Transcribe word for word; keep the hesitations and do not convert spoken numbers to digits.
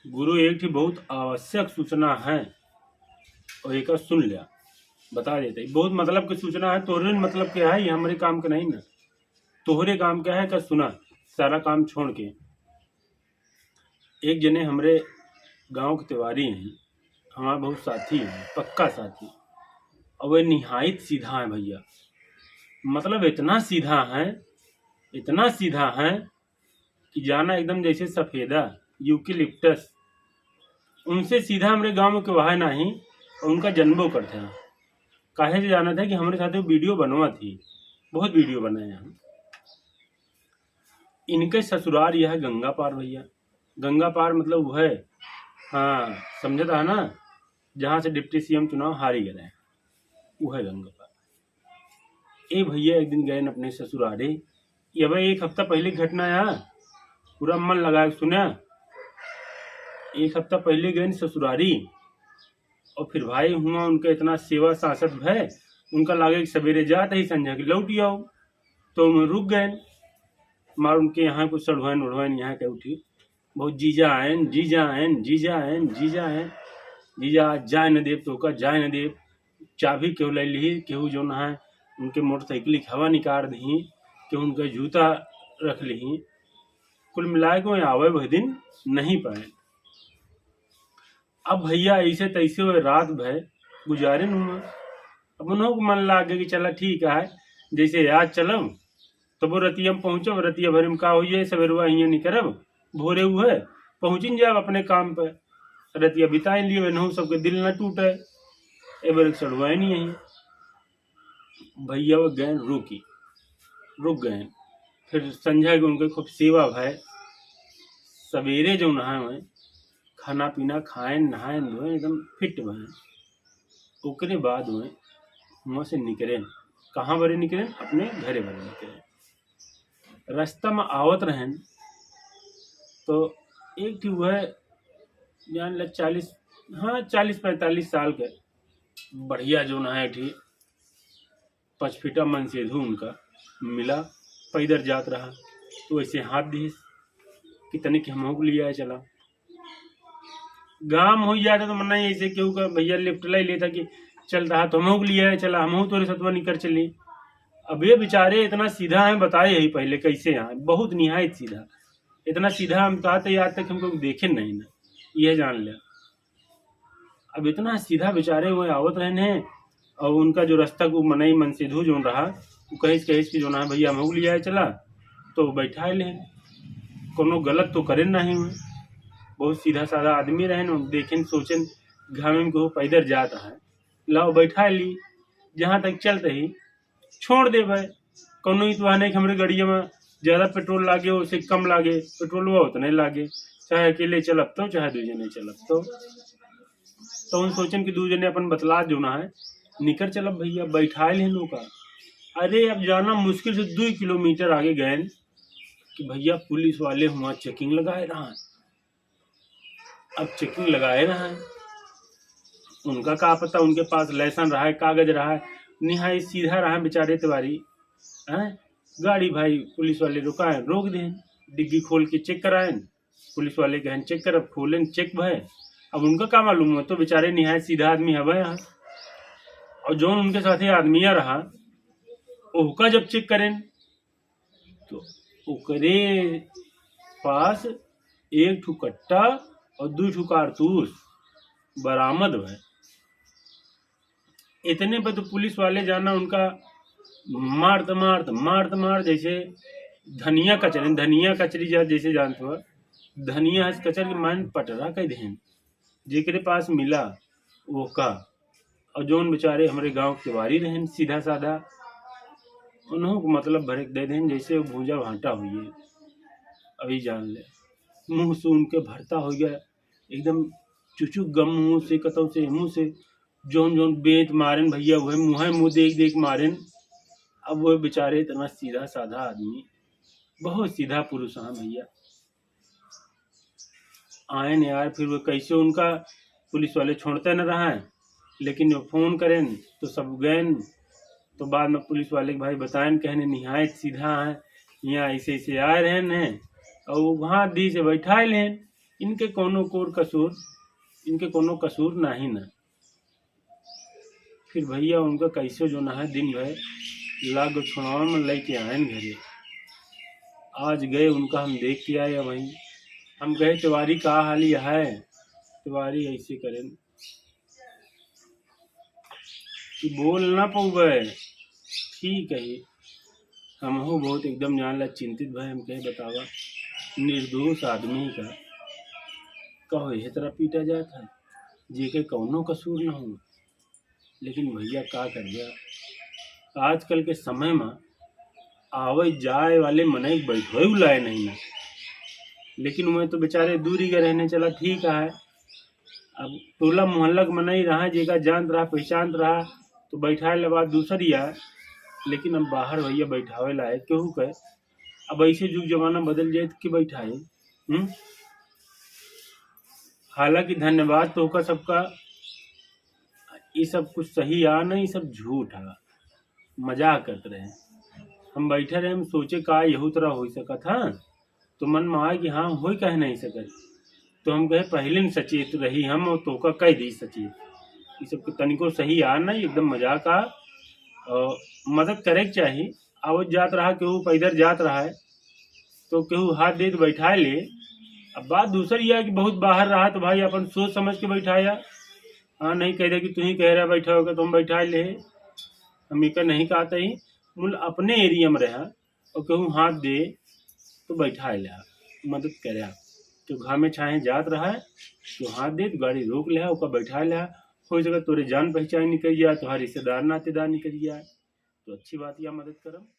गुरु, एक ठे बहुत आवश्यक सूचना है, और एक सुन लिया, बता देते हैं। बहुत मतलब की सूचना है, तोहरे मतलब के है, ये हमरे काम के नहीं ना। तोहरे काम के है, का सुना, सारा काम छोड़ के। एक जने हमरे गांव के तिवारी हैं, हमारा बहुत साथी है, पक्का साथी। और वे निहायत सीधा है भैया, मतलब इतना सीधा है, इतना सीधा है कि जाना एकदम जैसे सफेदा, यूकेलिप्टस। उनसे सीधा हमरे गांव में केहू है नहीं, और उनका जनबो करते हैं। काहे से जाना था कि हमरे साथ वो वीडियो बनवा थी, बहुत वीडियो बनाए हैं। इनके ससुराल यह गंगा पार भैया, गंगा पार मतलब वह है, हाँ, समझता है ना, जहाँ से डिप्टी सीएम चुनाव हारी गए, वह है गंगा पार। ए भैया, एक दिन गए अपने ससुरारे, ये भाई एक हफ्ता पहले घटना है, पूरा मन लगा के सुना। एक हफ्ता पहले गए ससुरारी, और फिर भाई हुआ उनका इतना सेवा सांसत भय, उनका लागे कि सवेरे जात ही संझा के लौट आओ, तो उन्हें रुक गए। मार उनके यहाँ कुछ सड़ुआइन उड़ुआइन यहाँ के उठी, बहुत जीजा आयन, जीजा आयन, जीजा आयन, जीजा आयन, जीजा आज जाए न देव, तो का जाए न देव, चाबी केहू ले ली, केहू जो ना है उनके मोटरसाइकिल की हवा निकाल दी, केहू उनका जूता रख ली। कुल मिलाए के आवे वह दिन नहीं पाए। अब भैया ऐसे तैसे हुए रात भर गुजारे हुआ। अब उन्हों को मन लागे कि चला ठीक है, जैसे आज चलम, तब वो रतिया में पहुँचब, रतिया भर में का होइए, सवेरवा हियाँ निकरब, भोरे हुए पहुँचिन जाब अपने काम पे। रतिया बिताए लिए, वह सबके दिल न टूटे, ए बार सड़ुआए नहीं है। भैया वो गए रुकी, रुक गए। फिर संझा के उनके खूब सेवा भय, सवेरे जो नहाए हुए, खाना पीना खाएन, नहाएन धोएन, एकदम फिट भएन। ओकरे बाद में हुआं से निकरेन। कहाँ बरे निकरेन? अपने घरे बरे निकरेन। रास्ता में आवत रहेन तो एक ठी वह जान ले चालीस, हाँ, चालीस पैंतालीस साल के बढ़िया जो ना है ठी पचफीटा मनसेधु उनका मिला, पैदर जात रहा, तो ऐसे हाथ दिहिस कि तनिक हमहू के लियाए चला। गाम हो जाता तो मना ऐसे केहू का भैया लिफ्ट लाई लेता कि चल रहा तो हमहू के लियाए चला, हमहू तोरे सतवा निकर चली। अब ये बेचारे इतना सीधा है, बताए यही पहले कैसे यहाँ, बहुत निहायत सीधा। इतना सीधा हम तो आज तक हमको देखे नहीं ना, यह जान ले। अब इतना सीधा बेचारे हुए आवत रहन हैं, और उनका जो रास्ता को मनई मनसेधु जोन रहा, वो कहिस, कहिस कि जो ना भैया हमहू लियाए चला, तो बैठा ले, कोनो गलत तो करे नहीं हुए। बहुत सीधा साधा आदमी रहन, देखेन सोचेन घामे में केहू पैदर जात है, लाओ बैठा ली, जहाँ तक चलते ही छोड़ देबे। कोनो ई तो है नहीं कि हमरे गड़िया में ज्यादा पेट्रोल लागे, उसे कम लागे, पेट्रोलवा उतने लागे, चाहे अकेले चलब तो, चाहे दू जने चलब तो। तो उन सोचेन कि दू जने अपन बतला जो ना है, निकर चलब भैया, बैठाए लेन ओका। अरे अब जाना मुश्किल से दू किलोमीटर आगे गए कि भैया पुलिस वाले हुआ चेकिंग लगाए रहा है। अब चेकिंग लगाए रहा है, उनका का पता उनके पास लाइसेंस रहा है, कागज रहा है, निहायत सीधा रहा है बेचारे तिवारी। हैं, गाड़ी भाई पुलिस वाले रुकाए, रोक देन, डिग्गी खोल के चेक कराएन। पुलिस वाले कहन चेक करब, खोलेन, चेक भय। अब उनका का मालूम हो, तो बेचारे निहायत सीधा आदमी हवे यहाँ। और जौन उनके साथे आदमिया रहा, ओहका जब चेक करेन तो ओकरे पास एक ठो कट्टा और दू ठो कारतूस बरामद भय। इतने पे तो पुलिस वाले जाना उनका मारत मारत मारत मार, जैसे धनिया कचरे, धनिया कचरी जा जैसे जानत हो, धनिया हस कचर के मान पटरा कह देन, जेकरे पास मिला ओका। और जौन बेचारे हमरे गांव के तिवारी रहन सीधा साधा, उन्हों को मतलब भरे के दे देन जैसे वो भूजा भाटा हुई है। अभी जान ले, मुंह से उनके भरता हो गया एकदम चुचुक गम मुंह से, कतौ से मुंह से जौन जौन बेंत मारेन भैया, वह मुंह मुंह देख देख मारेन। अब वह बेचारे इतना सीधा साधा आदमी, बहुत सीधा पुरुष हाँ भैया। आएन यार, फिर वो कैसे उनका पुलिस वाले छोड़ते न रहा है, लेकिन जब फोन करेन तो सब गएन। तो बाद में पुलिस वाले के भाई बताएन, कहने निहायत सीधा है, यहाँ ऐसे ऐसे आए रहे हैं और वो वहाँ दी से बैठा लेन। इनके कौनो कोर कसूर, इनके कौनो कसूर नाही ना। फिर भैया उनका कैसे जो ना है, दिन भर लाग छुड़ावे में लेके आयन घरे। आज गए, उनका हम देख के आए वहीं। हम कहे, "तिवारी, का हाल है?" तिवारी ऐसे करें कि बोल ना पउबे। ठीक है, हमहू बहुत एकदम जान ला चिंतित भए। हम कहे, "बतावा, निर्दोष आदमी का कहो यह तरह पीटा जात है, जेके कौनो कसूर न हो।" लेकिन भैया का कर गया, आजकल के समय में आवे जाए वाले मनई बैठवे उलाए नहीं ना। लेकिन मैं तो बेचारे दूरी के रहने चला, ठीक है। अब टोला मोहल्ला के मनई रहा, जेका जानत रहा, पहचानत रहा, तो बैठाए ले बात दूसरी है। लेकिन अब बाहर भैया बैठावे लाए केहू के, अब ऐसे जुग जमाना बदल जाए तो के बैठाए? हम्म? हालांकि धन्यवाद तोहका सबका, ये सब कुछ सही आ नहीं, सब झूठ आ, मजाक करत रहे। हम बैठे रहे, हम सोचे का यहू तरह हो सकत है, तो मन में आए कि हाँ, हो ही कह नहीं सकत। तो हम कहे, "पहले न सचेत रही हम, और तोहका कह दी सचेत, ये सब के तनिको सही आ नहीं, एकदम मजाक आ।" और मदद करे के चाही। आवत जात रहा, केहू पैदल जात रहा है, तो केहू हाथ दे तो बैठाए ले। अब बात दूसरी है कि बहुत बाहर रहा, तो भाई अपन सोच समझ के बैठाया। हाँ, नहीं कह दे कि तू ही कह रहा बैठा होगा, तो हम बैठाए ले। हम इका नहीं कहते ही, मूल अपने एरिया में रहा और केहू हाथ दे तो बैठाए ले, मदद करे। तो घामे छाहे जात रहा है, तो हाथ दे तो गाड़ी रोक ले, ओका बैठाए ले। हो सके तोरे जान पहचान निकल जाए, तोहार रिश्तेदार नातेदार निकल जाए, तो अच्छी बात या मदद करम।